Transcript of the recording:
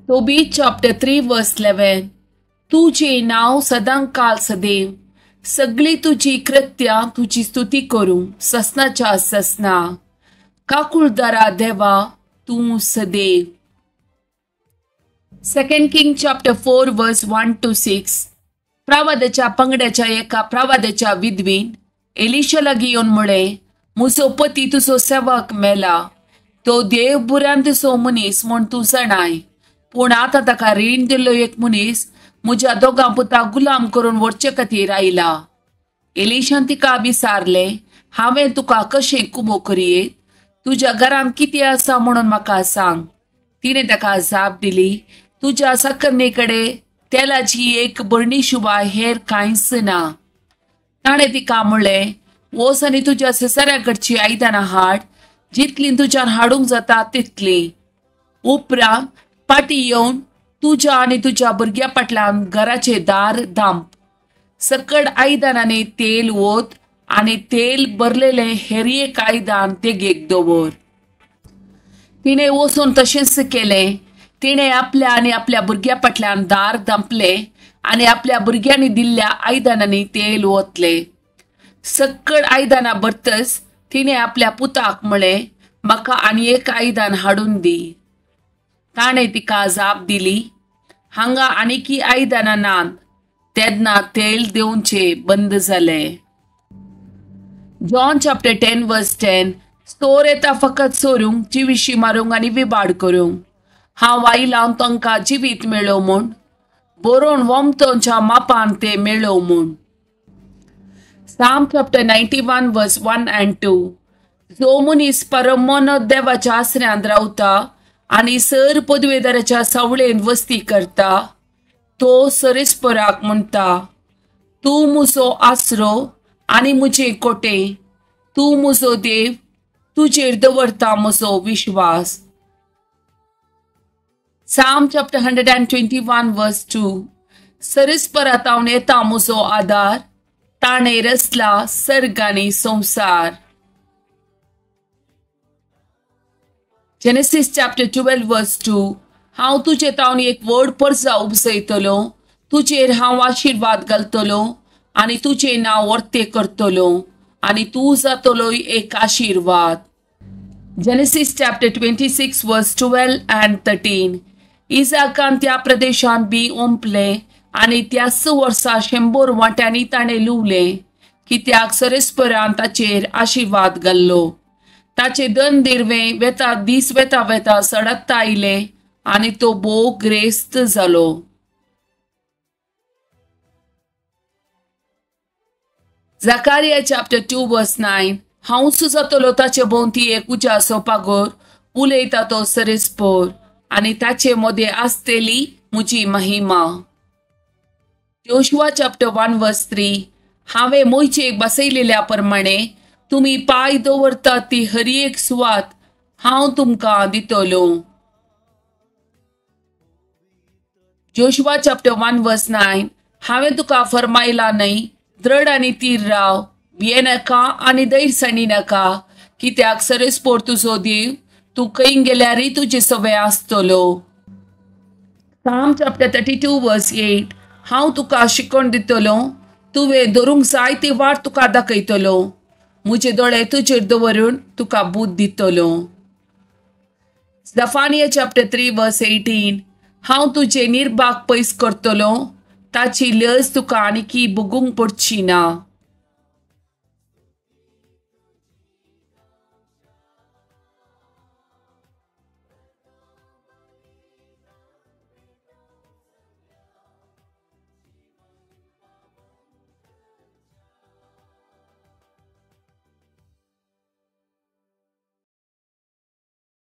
Tobit chapter 3 verse 11. तुजें नांव सदांकाल सदैव, सगळी तुजी कृत्यां तुजी स्तुती करूं ससनाच्या ससना. काकुळदारा देवा तूं सदैव. 2 King chapter 4 verse 1 to 6. प्रवादाच्या पंगडाच्या एका प्रवादाच्या विधवीन एलिशा लागीं येवन म्हळें, म्हजो पती तुजो सेवक मेला, तो देव बुरांतसो मनीस म्हूण तूं जाणाय, पूण आतां ताका रीण दिल्लो एक मनीस म्हज्या दोगां पुताक गुलाम करून व्हरचे खातीर आयला. एलिशान तिका विचारलें, हांवें तुका कशें कुमो करयेत? तुज्या घरांत कितें आसा म्हणून म्हाका सांग. तिणें ताका जाप दिली, तुज्या साकरणे कडेन तेलाची एक बरणी शिवाय हेर कांयच ना. ताणें तिका म्हणलें, वच आनी तुज्या शेजाऱ्या कडची आयदनां हाड, जितलीं तुज्यान हाडूंक जाता तितलीं. उपरांत पाटी येवन तुज्या आनी तुज्या भुरग्या फाटल्यान घराचें दार धांप. सकड आयदनांनी तेल ओत आनी तेल भरलेलें हेर एक आयदन देगेक दवर. तिणें वचून तशेंच केलें. तिणें आपल्या आनी आपल्या भुरग्या फाटल्यान दार धांपलें आनी आपल्या भुरग्यांनी दिल्ल्या आयदनांनी तेल ओतलें. सकड आयदनां भरतच तिणें आपल्या पुताक म्हळें, म्हाका आनी एक आयदन हाडून दी. ताणें तिका जाप दिली, हांगा आनीकी आयदनां नात. तेन्ना तेल देंवचें बंद जालें. John chapter 10 verse 10. चोर येता फकत चोरूंक, जिविशी मारूंक आनी विबाड करूंक. हांव आयलां तांकां जिवीत मेळो म्हूण, बरोवन वमतोच्या मापान ते मेळो म्हूण. Psalm chapter 91 verse 1 and 2. जो मनीस परमन देवाच्या आसऱ्यांत रावता आनी सर पदवेदाराच्या सावळेन वस्ती करता, तो सरेस्पराक म्हणटा, तूं म्हजो आसरो आनी म्हजें कोटें, तूं म्हजो देव, तुजेर दवरता म्हजो विश्वास. Psalm chapter 121 verse 2. सरेस्परातावन येता म्हजो आदार, ताणें रचला सर्ग आनी संवसार. Genesis chapter 12 verse 2. हांव तुजे तावन एक व्हड परजा उपजयतलो, तुजेर हांव आशिर्वाद घालतलो आनी तुजें नांव वर्तें करतलो आनी तूं जातलो एक आशिर्वाद. Genesis chapter 26 verse 12 and 13. इजाकान त्या प्रदेशांत बी ओंपलें आनी त्याच वर्सा 100 वांट्यांनी ताणें लुवलें, कित्याक सरेस्परान ताचेर आशिर्वाद घाल्लो. ताचे दन दिरवें वेता दीस वेता वेता सडत्ता आयले आनी तो भोव ग्रेस्त जालो. Zechariah chapter 2 verse 9. हांवच जातलो ताचे भोंवती एक उज्याचो पागोर, उलयता तो सरेस्पोर, आनी ताचे मदें आसतली म्हजी महिमा. Joshua chapter 1 verse 3. हांवें मोयचेक बसयलेल्या प्रमाणे तुमी पांय दवरतात ती हर एक सुवात हांव तुमकां दितलो. Joshua chapter 1 verse 9. हांवें तुका फरमायला न्हय, द्रड आनी तीर राव, भियेनाका आनी धैर्यसाणी नाका, कित्याक सरेस्पोर तुजो देव तूं खंय गेल्यारय तुजे सवे आसतलो. Psalm chapter 32 verse 8. हांव तुका शिकोवन दितलो, तुवें धरूंक जाय ती वाट तुका दाखयतलो, म्हजे दोळे तुजेर दवरून तुका बूद दितलो. Zephaniah chapter 3 verse 18. हांव तुजे निर्भाग पयस करतलो, ताची लज तुका आनीकी भोगूंक पडची ना.